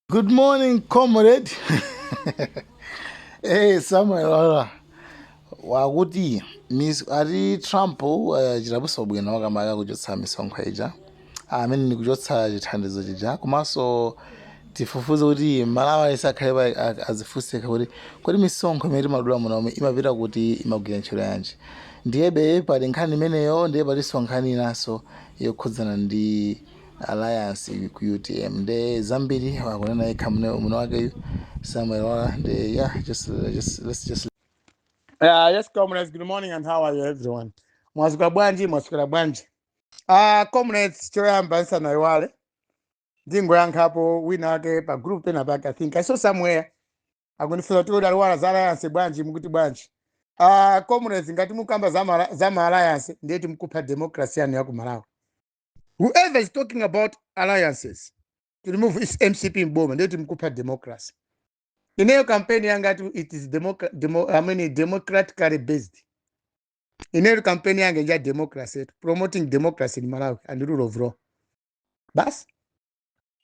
Good morning, comrade. Hey, Samuel Lwara. Wakuti Miss ati Trump chitabuso bwino makamaka kuchotsa misonkho ija, amene ni kuchotsa chithandizo chija. Komanso tifufuze kuti Malawi asakhale azifunseka kuti kodi misonkho imene timadula muno imapita kuti, imagwira ntchito yanji? Ndiyebe pali nkhani imeneyo, ndiye palinso nkhani inanso yokhudzana ndi alliance ku UTM. Nde zambiri akunena yekha muno wakeyu Samuel Lwara. Nde yeah, just let's just Yes, comrades, good morning and how are you, everyone? Mwasuka bwanji, mwasukira bwanji? Ah, comrades, choyamba nsanaiwale. Ndingoyankhapo wina wake pa group pena pake, I think I saw somewhere. Akunifunsa kuti kodi a Lwara, za alliance bwanji, mukuti bwanji? Ah, comrades, ngati mukamba za ma alliance, ndiye timukupha democracy yanu ya ku Malawi. Whoever is talking about alliances to remove is MCP mboma, ndiye timukupha democracy. Ineyo campaign yanga ati it is I mean, democratically based. Ineyo campaign yanga nja democracy, promoting democracy in Malawi and the rule of law. Bas,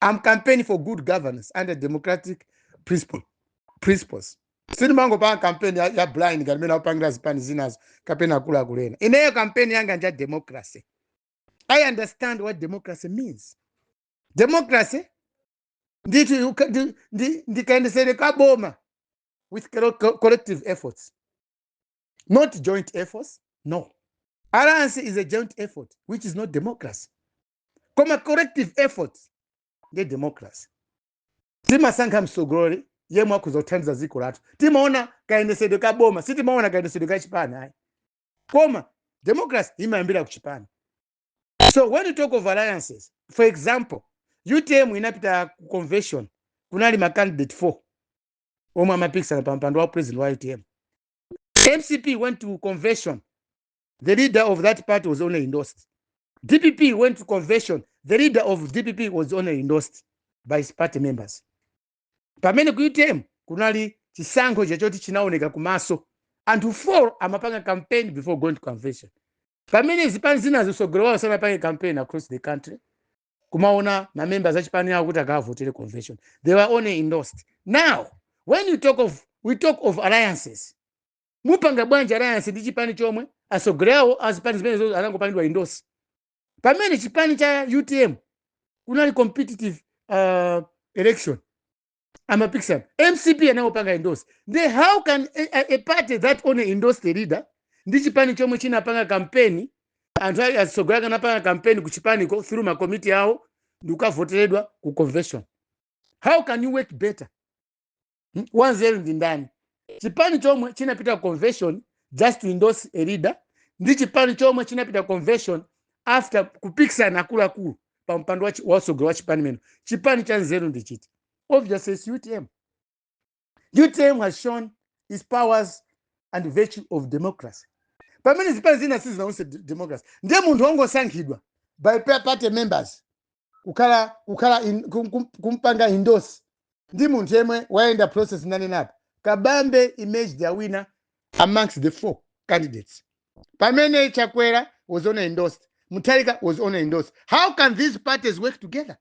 I'm campaigning for good governance under democratic principles. Sindimangopanga campaign ya blind ngati mene akupangira zipani zinazo kapena akuluakulu ena. Ineyo campaign yanga nja democracy. I understand what democracy means. Democracy nditi ndikayendesere kaboma with collective efforts, not joint efforts. No, alliance is a joint effort, which is not democracy, koma collective efforts ndi democracy. Timasankha mtsogoleri yemwe akhoza kuthandiza dziko lathu. Timaona kayendesedwe ka boma, sitimaona kayendesedwe ka chipani ayi, koma democracy imayambira ku chipani. So when you talk of alliances, for example, UTM inapita ku convention, kunali ma candidate 4 omwe amapikisana pa mpando wa president wa UTM. MCP went to convention, the leader of that party was only endorsed. DPP went to convention, the leader of DPP was only endorsed by his party members. Pamene ku UTM kunali chisankho chachoti chinaoneka kumaso, anthu 4 amapanga campaign before going to convention, pamene zipani zina zisogolo wawo sanapange campaign across the country kumaona mamembers achipani awo kuti akavotere convention. They were only endorsed. Now when you talk of we talk of alliances, mupanga bwanji alliance ndi chipani chomwe asogolera awo azipani zimenezo anangopangidwa endorse, pamene chipani cha UTM kunali competitive election, amapikisana, MCP anangopanga endorse? Then how can a party that only endorsed the leader ndi chipani chomwe chinapanga campaign, anthu atsogoleri anapanga campaign ku chipaniko through makomiti awo ndi kukavoteredwa ku convention, how can you work better? Wanzeru ndi ndani, chipani chomwe chinapita convention just to endorse a leader ndi chipani chomwe chinapita convention after kupikisana akuluakulu pa mpando wa utsogoleri wa chipani meno? Chipani cha nzeru ndi chiti? Obviously it's UTM. UTM has shown its powers and virtue of democracy, pamene zipani zina sizinaonse democracy. Ndiye munthu wongosankhidwa by party members kukhala kumpanga endorse ndi munthu yemwe wayenda process ndanenapo. Kabambe emerged a winner amongst the four candidates, pamene Chakwera was only endorsed, Mutharika was only endorsed. How can these parties work together?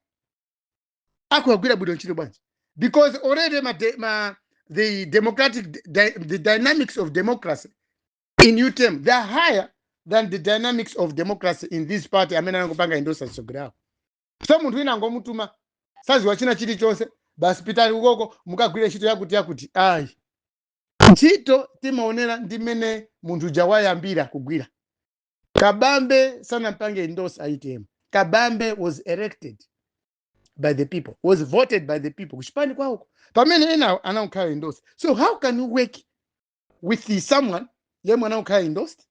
Akuyagwira bwino ntchito bwanji? Because already the democratic the dynamics of democracy in UTM, they are higher than the dynamics of democracy in this party amene anangopanga endorse atsogoleri awo. So munthu wina angomutuma, saziwa china chilichonse, basi, pitani ukoko mukagwire ntchito yakuti yakuti. Ayi, ntchito timaonera ndi mmene munthu uja wayambira kugwira. Kabambe sanampange endorse UTM. Kabambe was elected by the people, was voted by the people kuchipani kwawoko, pamene ena anakukhala endorsed. So how can you work with someone yemwe anakukhala endorsed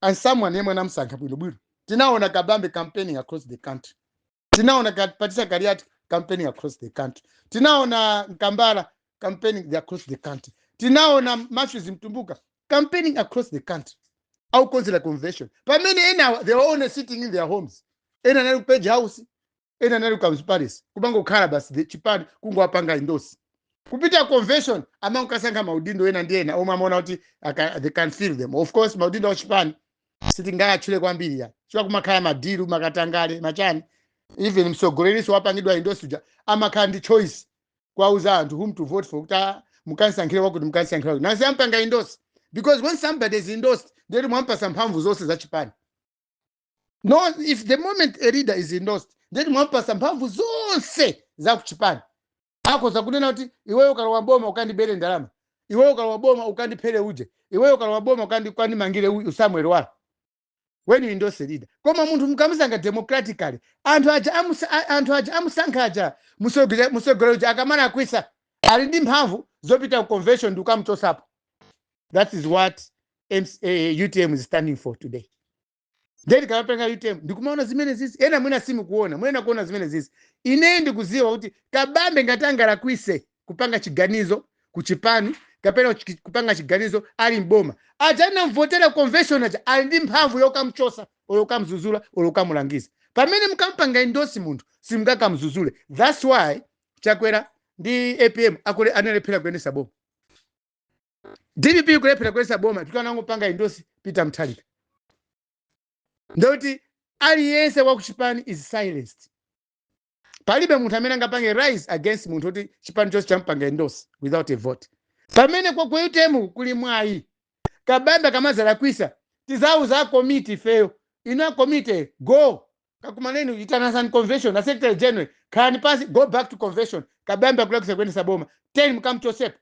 and someone yemwe anamusankha bwinobwino? Tinaona Kabambe campaigning across the country, tinaona Patricia Kaliati campaigning across the country, tinaona Mkambala campaigning across the country, tinaona Matthews Mtumbuka campaigning across the country aukonzera convention, pamene enawa they were only sitting in their homes. Ena anali ku Page House, ena anali ku Kamuzu Palace, kumangokhala basi, the chipani kungowapanga endorse. Kupita convention amangokasankha maudindo ena ndi ena omwe amaona kuti they can fill them. Of course maudindo achipani sitingayatchule kwambiri ya chifukwa kumakhala madilu, makatangale, machani. Even mtsogoleri wapangidwa endorse uja amakhala ndi choice. Kuwauza anthu whom to vote for, kuti, "Ah, mukandisankhire wakuti, mukandisankhire wakuti." Nasi ampanga endorse, because when somebody is endorsed, ndeti mwampasa mphamvu zonse za chipani. No, if the moment a leader is endorsed, ndeti mwampasa mphamvu zonse za kuchipani. Akhoza kunena kuti, "Iweyo ukalowa boma ukandibere ndalama, iweyo ukalowa boma ukandiphere uje, iweyo ukalowa boma ukandimangire Samuel Wala," when you endorse a leader. Koma munthu mukamusankha democratically, anthu aja amusankha aja musogolera uja, akamana akwisa, ali ndi mphamvu zopita ku convention ndi kukamuchosapo. That is what MC, UTM is standing for today. Ndeti kamapenga UTM ndikumaona zimene zizi. Ena mwina simukuona, mwina kuona zimene zizi. Ine ndikuziwa kuti Kabambe ngati angalakwise kupanga chiganizo kuchipani kapena kupanga chiganizo ali mboma, aja anamvotera convention aja ali ndi mphamvu yokamchosa, yokamzuzula, yokamulangiza. Pamene mukampanga endorse munthu, simungakamzuzule. That's why Chakwera ndi APM akule analephera kuyendesa boma, DPP kulephera kuyendesa boma, tikanangopanga endorse Peter Mutharika. Ndekuti aliyense wakuchipani is silenced. Palibe munthu amene angapange rise against munthu kuti chipani chonse champanga endorse without a vote. Pamene kwa ku UTM kuli mwayi, Kabambe akamazalakwisa, tizauza a committee ifeyo, "Inu a committee, go kakumaneni, itanasani convention na secretary general, khalani pasi, go back to convention. Kabambe akulakwisa kuyendesa boma, ten mukamchosepo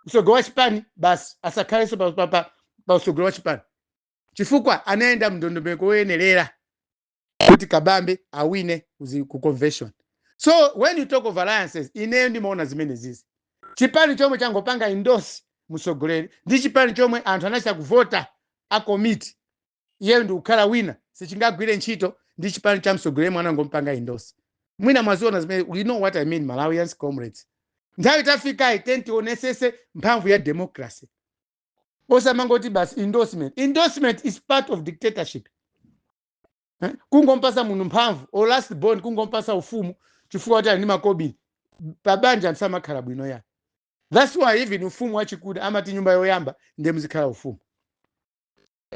usogolo wa chipani basi, asakhalenso pa usogolo wa chipani," chifukwa anayenda mndondomeko woyenerera kuti Kabambe awine ku convention. So when you talk of alliances, ineyo ndimaona zimene zizi: chipani chomwe changopanga endorse mtsogoleri ndi chipani chomwe anthu anachita kuvota a committee, iyeyo ndi kukhala wina, sichingagwire ntchito ndi chipani cha mtsogoleri mwana angompanga endorse. Mwina mwaziona zimene. We know what I mean, Malawians comrades. Nthawi tafikayi, tionesese mphamvu ya democracy, osamangoti basi endorsement. Endorsement is part of dictatorship, eh? Kungompasa munthu mphamvu or last born, kungompasa ufumu chifukwa kuti ali ndi makobiri, pabanja anthu samakhala bwino ya. That's why even ufumu wachikuda amati nyumba yoyamba ndiye muzikhala ufumu.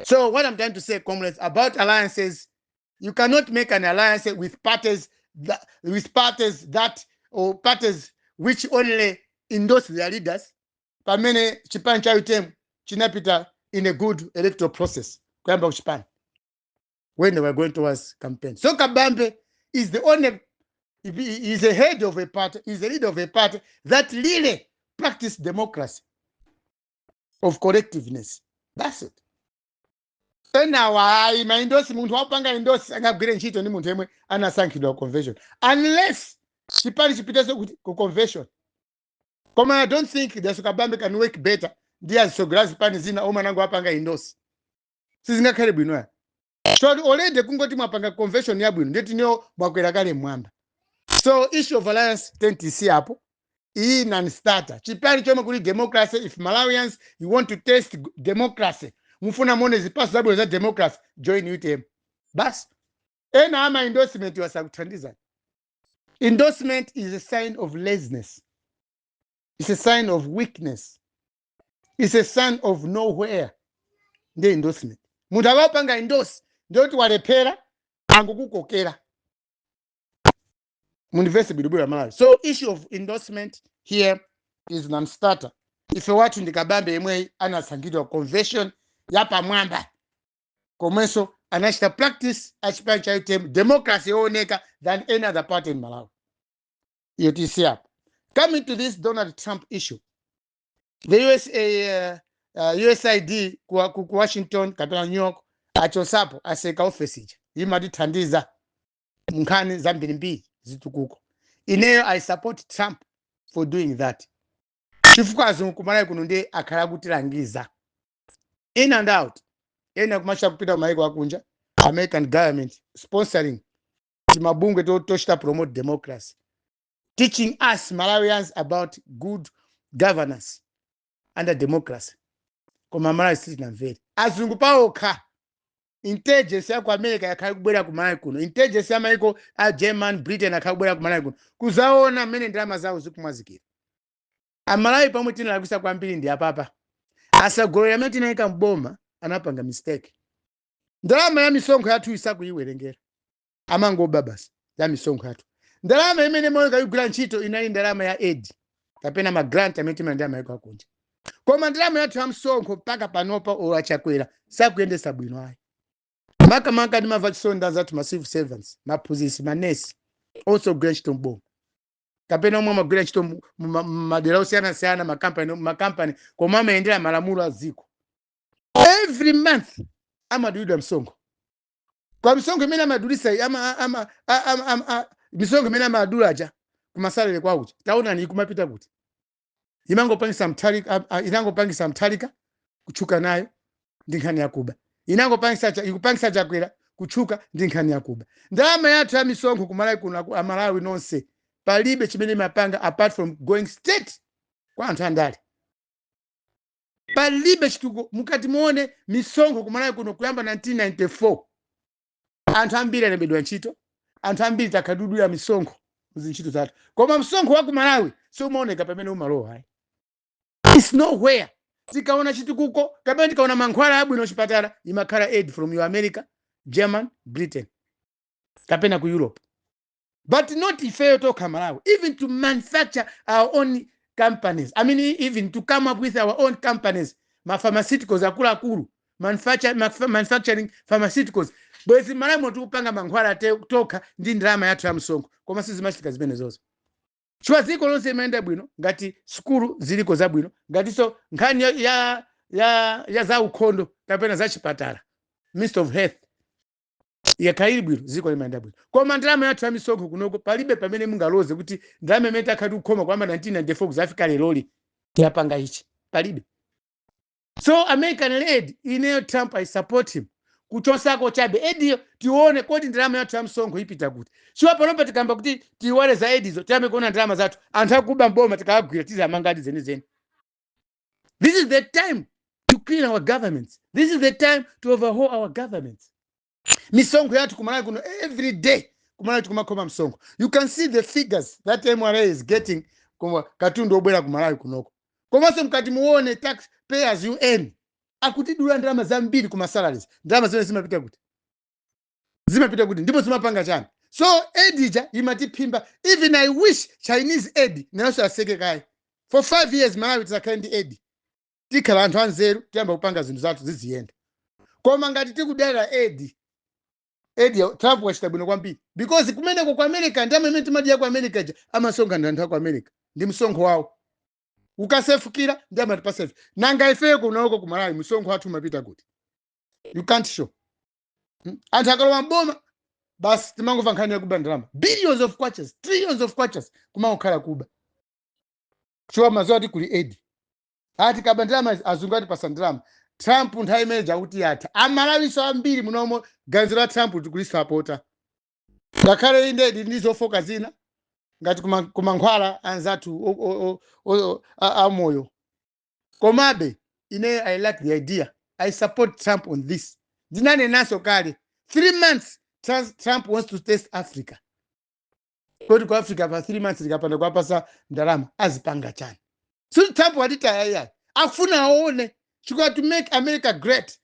So what I'm trying to say, comrades, about alliances, you cannot make an alliance with parties that or parties which only endorse their leaders, pamene chipani cha UTM chinapita in a good electoral process kuyamba kuchipani when they were going towards campaign. So Kabambe is the only, he is a head of a party, is a leader of a party that really practice democracy of collectiveness. That's it. Enawa ayi, ma endorse, munthu wapanga endorse angagwire ntchito ndi munthu yemwe anasankhidwa ku convention, unless chipani chipitenso kuti ku convention. Koma I don't think Dalitso Kabambe can work better ndi azisogolera zipani zina omwe anango apanga endorse. Sizingakhale bwino ya. So already kungoti mwapanga convention yabwino, ndeti niyo mwakwera kale mmwamba. So issue of alliance, tentisi apo iyi non-starter. Chipani chomwe kuli democracy, if Malawians, you want to test democracy, mufuna muone zipaso zabwino za democracy, join UTM basi. Ena ama endorsement wasakuthandizani. Endorsement is a sign of laziness, it's a sign of weakness, it's a sign of nowhere. Ndiye endorsement, munthu akapanga endorse ndiyoti walephera, angokukokera. Mundivese bwinobwino Malawi. So issue of endorsement here is non-starter. Ife wathu ndi Kabambe yemweyi anasankhidwa convention yapamwamba, komwenso anachita practice achipani cha UTM democracy yooneka than any other party in Malawi. Iyo tisi apo. Coming to this Donald Trump issue, the USA, USAID ku Washington kapena New York achosapo, aseka ofesi ija imatithandiza nkhani zambirimbiri zitukuko. Ineyo I support Trump for doing that, chifukwa azungu kumalawi kuno ndiye akhala kutilangiza in and out. Ena kumacha kupita kumaiko akunja, American government sponsoring timabungwe tochita promote democracy, teaching us Malawians about good governance under democracy. Koma Malawi sitinamvere. Azungu paokha, intelligence ya ku America yakhala kubwera ku Malawi kuno, intelligence ya maiko a German, Britain akhala kubwera ku Malawi kuno kuzaona mmene ndalama zawo zikumwazikira. Amalawi pamwe tinalakwisa kwambiri ndi apapa. Asagolera amene tinayika mboma anapanga mistake. Ndalama ya misonkho yathu isakuyiwerengera, amangoba basi ya misonkho yathu. Ndalama imene imaoneka ikugwira ntchito inali ndalama ya aid kapena ma grant amene timalandira mayiko akunja, koma ndalama yathu ya msonkho mpaka panopa olo aChakwera sakuyendesa bwino ayi. Makamaka ndimamva chisoni zathu ma civil servants, maphunzitsi, manesi, onse ogwira ntchito mboma kapena omwe amagwira ntchito madera osiyanasiyana, makampani, koma amayendera malamulo a dziko. Every month amadulidwa msonkho. Kwa misonkho imene amadulisa ama, ama, ama, ama, ama, misonkho imene amadula aja kuma salary kwawo, taonani ikumapita kuti. Imangopangisa Mutharika, inangopangisa Mutharika kutchuka nayo ndi nkhani yakuba, inangopangisa ikupangisa Chakwera kutchuka ndi nkhani yakuba. Ndalama yathu ya misonkho kuMalawi kuno, Amalawi nonse, palibe chimene imapanga apart from going straight kwa anthu andale. Palibe chitukuko. Mukati muone misonkho kuMalawi kuno kuyamba 1994, anthu ambiri alembedwa ntchito, anthu ambiri takhadudwira misonkho muzintchito zathu, koma msonkho wa ku Malawi siumaoneka pamene umalowa ayi. It's nowhere. Tikaona chitukuko kapena tikaona mankhwala abwino chipatala, imakhala aid from your America, German, Britain kapena ku Europe, but not ifeyo tokha Malawi. Even to manufacture our own companies, I mean, even to come up with our own companies, ma pharmaceuticals akuluakulu, manufacturing pharmaceuticals, bwezi Malawi muno tikupanga mankhwala tokha ndi ndalama yathu ya msonkho, koma sizimachitika zimene zonse, chifukwa dziko lonse imayenda bwino ngati sukulu ziliko zabwino, ngatinso nkhani ya za ukhondo kapena za chipatala, Minister of Health, yakhala ili bwino, dziko limayenda bwino. Koma ndalama yathu ya misonkho kunoko palibe pamene mungaloze kuti ndalama imene takhala tikukhoma kuyamba 1994 kuzafika leroli yapanga ichi, palibe. So American aid, ineyo Trump, I support him kuchosako chabe aid iyo, tione kodi ndalama yathu ya msonkho ipita kuti. Chiwa panopa tikamba kuti tiwale za aid izo, tiyambe kuona ndalama zathu, anthu akuba mboma tikawagwira tizamangadi zenizeni. This is the time to clean our governments. This is the time to overhaul our governments. Misonkho yathu kuMalawi kuno, every day kuMalawi tikumakhoma msonkho. You can see the figures that MRA is getting kuma katundu obwera kuMalawi kunoko. Komanso mkati muone tax pay as you earn, akutidula ndalama zambiri kuma salaries. Ndalama zimene zimapita kuti? Zimapita kuti? Ndipo zimapanga chani? So aid ija imatiphimba. Even I wish Chinese aid nayonso aseke kaye for 5 years. Malawi tisakhale ndi aid, tikhala anthu anzeru, tiyamba kupanga zinthu zathu ziziyenda. Koma ngati tikudalira aid, aid Trump wachita bwino kwambiri, because kumeneko ku America, ndalama imene timadya ku America ija amasonkha ndi anthu aku America ndi msonkho wawo, ukasefukira ndi amatipasa ife. Nanga ifeyo kunoko ku Malawi msonkho wathu umapita kuti? You can't show. Anthu akalowa mboma basi timangomva nkhani yakuba ndalama, billions of kwachas, trillions of kwachas, kumangokhala kuba chifukwa mazuwa ati kuli aid, ati kaba ndalama, azungu atipasa ndalama. Trump nthawi imene akuti yatha, Amalawiso ambiri munomo ganizo la Trump tikulisapota, ngakhale inde ndi zofoka zina ngati kumankhwala anzathu amoyo. Komabe ine I like the idea. I support Trump on this. Ndinanenaso kale, 3 months Trump wants to test Africa, koti ku Africa pa 3 months likapanda kuwapasa ndalama azipanga chani? So Trump watitaya iyayi, akufuna aone, chifukwa to make America great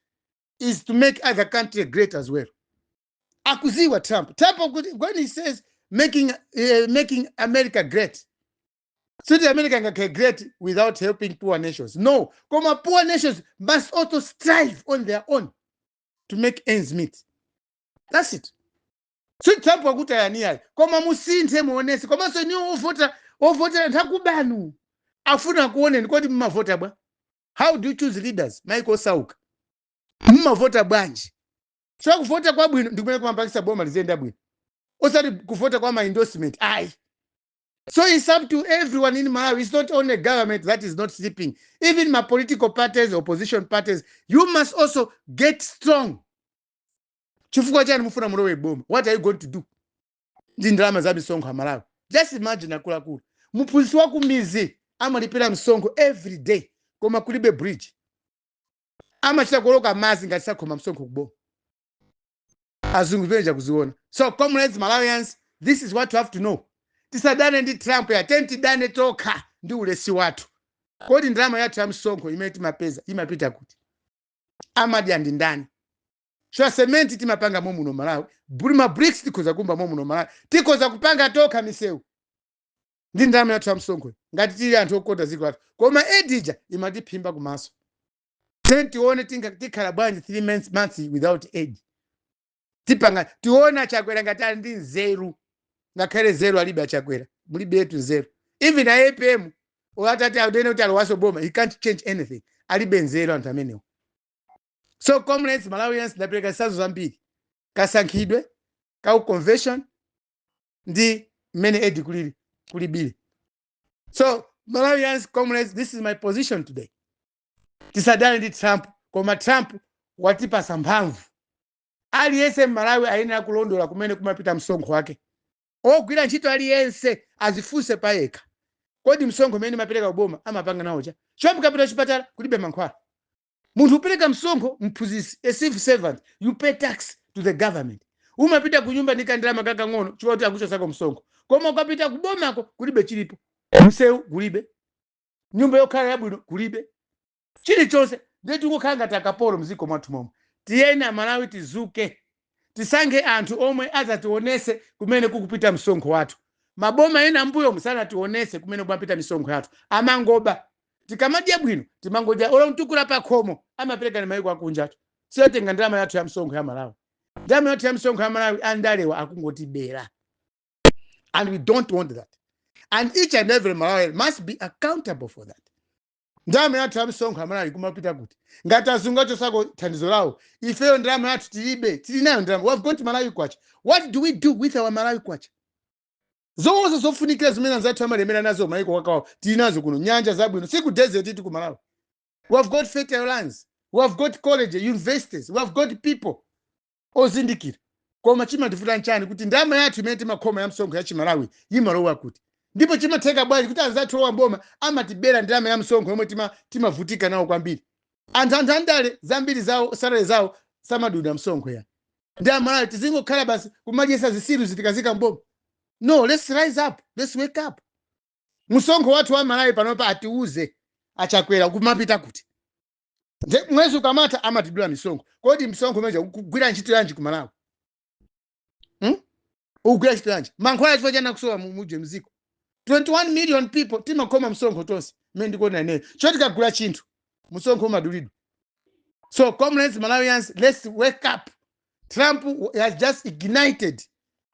is to make other country great as well. Akuziwa Trump. Trump when he says making America great, siti America ngakhale great without helping poor nations, no. Koma poor nations must also strive on their own to make ends meet. That's it. Si Trump wakuti ayaniyayi, koma musinthe, muonese. Komanso niwo ovota, ovotera anthu akubanu afuna kuoneni kodi mumavota bwa. How do you choose leaders? Maiko osauka mumavota bwanji? So kuvota kwabwino ndikumene kumapangisa boma liziyenda bwino, osati kuvota kwa ma endorsement ayi. So it's up to everyone in Malawi. It's not only government that is not sleeping. Even my political parties, opposition parties, you must also get strong. Chifukwa chani mufuna mulowe boma? What are you going to do ndi ndalama za misonkho ya Malawi? Just imagine, akuluakulu, muphunzitsi wa kumizi amalipira msonkho every day, koma kulibe bridge, amachita kuoloka madzi ngati sakhoma msonkho kuboma. Azungu zimeneja kuziona. So comrades, Malawians, this is what you have to know. Tisadane ndi Trump ya teni, tidane tokha ndi ulesi wathu. Kodi ndalama yathu ya msonkho imene timapeza imapita kuti? Amadya ndi ndani? Sure, cement timapanga mo muno Malawi, ma bricks tikhoza kumba mo muno Malawi, tikhoza kupanga tokha misewu ndi ndalama yathu ya msonkho ngati tili anthu okonda dziko lathu. Koma aid ija imatiphimba kumaso. Then tione tinga tikhala bwanji 3 months without aid. Tipanga, tione Achakwera ngati ali ndi nzeru. Ngakhale nzeru alibe Achakwera, mulibe yetu nzeru. Even a APM atati adene kuti alowaso boma, he can't change anything. Alibe nzeru anthu amenewo. So comrades, Malawians, ndapereka zitsanzo zambiri: kasankhidwe ka convention ndi mmene aid kulili kulibile. So Malawians, comrades, this is my position today. Tisadane ndi Trump, koma Trump watipasa mphamvu. Aliyense Mmalawi ayenera kulondola kumene kumapita msonkho wake. Ogwira ntchito aliyense azifunse payekha: kodi msonkho umene mapereka kuboma amapanga nawo cha chomwe? Chipatala kulibe mankhwala, munthu upereka msonkho, mphunzitsi, a civil servant, you pay tax to the government. Umapita kunyumba ndi kandalama kakang'ono chifukwa kuti akuchotsako msonkho, koma ukapita kubomako kulibe chilipo. Msewu kulibe, nyumba yokhala yabwino kulibe, chilichonse. Ndiye tikukhala ngati akapolo mdziko mwathu momwe. Tiyeni Amalawi tizuke, tisankhe anthu omwe adzationese kumene kukupita msonkho wathu. Maboma ena mbuyo musanationese kumene kumapita misonkho yathu, amangoba. Tikamadya bwino timangodya, olo mtukula pakhomo amapereka ni mayiko akunjatu, siyotenga ndalama yathu ya msonkho ya Malawi. Ndalama yathu ya msonkho ya Malawi andalewa akungotibera, and we don't want that, and each and every Malawi must be accountable for that. Ndalama yathu ya msonkho ya Malawi kumapita kuti? Ngati azungu achosako thandizo lawo, ifeyo ndalama yathu tilibe. Tili nayo ndalama, we have got Malawi kwacha. What do we do with our Malawi kwacha? Zonse zofunikira zimene anzathu amalemera nazo maiko kwakawo tili nazo kuno. Nyanja zabwino, si ku desert iti ku Malawi. We have got fertile lands, we have got college, universities, we have got people ozindikira. Koma chimativuta nchani kuti ndalama yathu imene timakhoma ya msonkho ya Chimalawi imalowa kuti? Ndipo chimatheka bwanji kuti anzathu owa mboma amatibera ndalama ya msonkho yomwe timavutika nawo kwambiri? Anthu andale zambiri zawo, salary zawo samadula msonkho ya ndi Amalawi. Tizingokhala basi kumadyesa zisilu zitikazika mboma? No, let's rise up, let's wake up. Msonkho wathu wa Malawi panopa, atiuze Achakwera kumapita kuti. Mwezi ukamata amatidula misonkho. Kodi msonkho umeneja ukugwira ntchito yanji ku Malawi, Ukugwira ntchito yanji? Mankhwala chifukwa chani akusowa muje mziko? 21 million people timakhoma msonkho tonse mmene ndikuona ineyo, cho tikagula chinthu msonkho umadulidwa. So comrades, Malawians, let's wake up. Trump has just ignited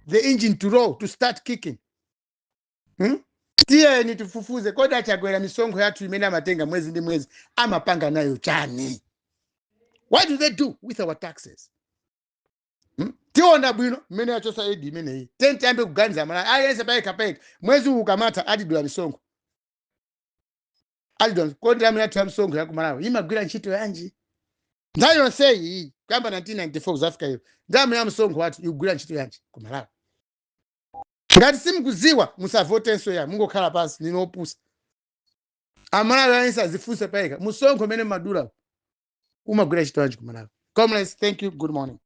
the engine to roll, to start kicking, Tiyeni tifufuze, kodi Achakwera misonkho yathu imene amatenga mwezi ndi mwezi amapanga nayo chani? What do they do with our taxes, Tiona bwino mmene achosa aid imeneyi. Tiyeni tiyambe kuganiza Malawi aliyense payekha payekha. Mwezi uwu ukamatha atidula misonkho, atidula. Kodi ndalama yathu ya msonkho ya ku Malawi imagwira ntchito yanji? Nthawi yonseyi kuyamba 1994 kuzafika iyo, ndalama ya msonkho wathu ikugwira ntchito yanji ku Malawi? Ngati simukuziwa, musavotenso ya, mungokhala pansi ninopusa. Amalawi aliyense azifunse payekha, msonkho umene madula umagwira ntchito yanji ku Malawi? Comrades, thank you, good morning.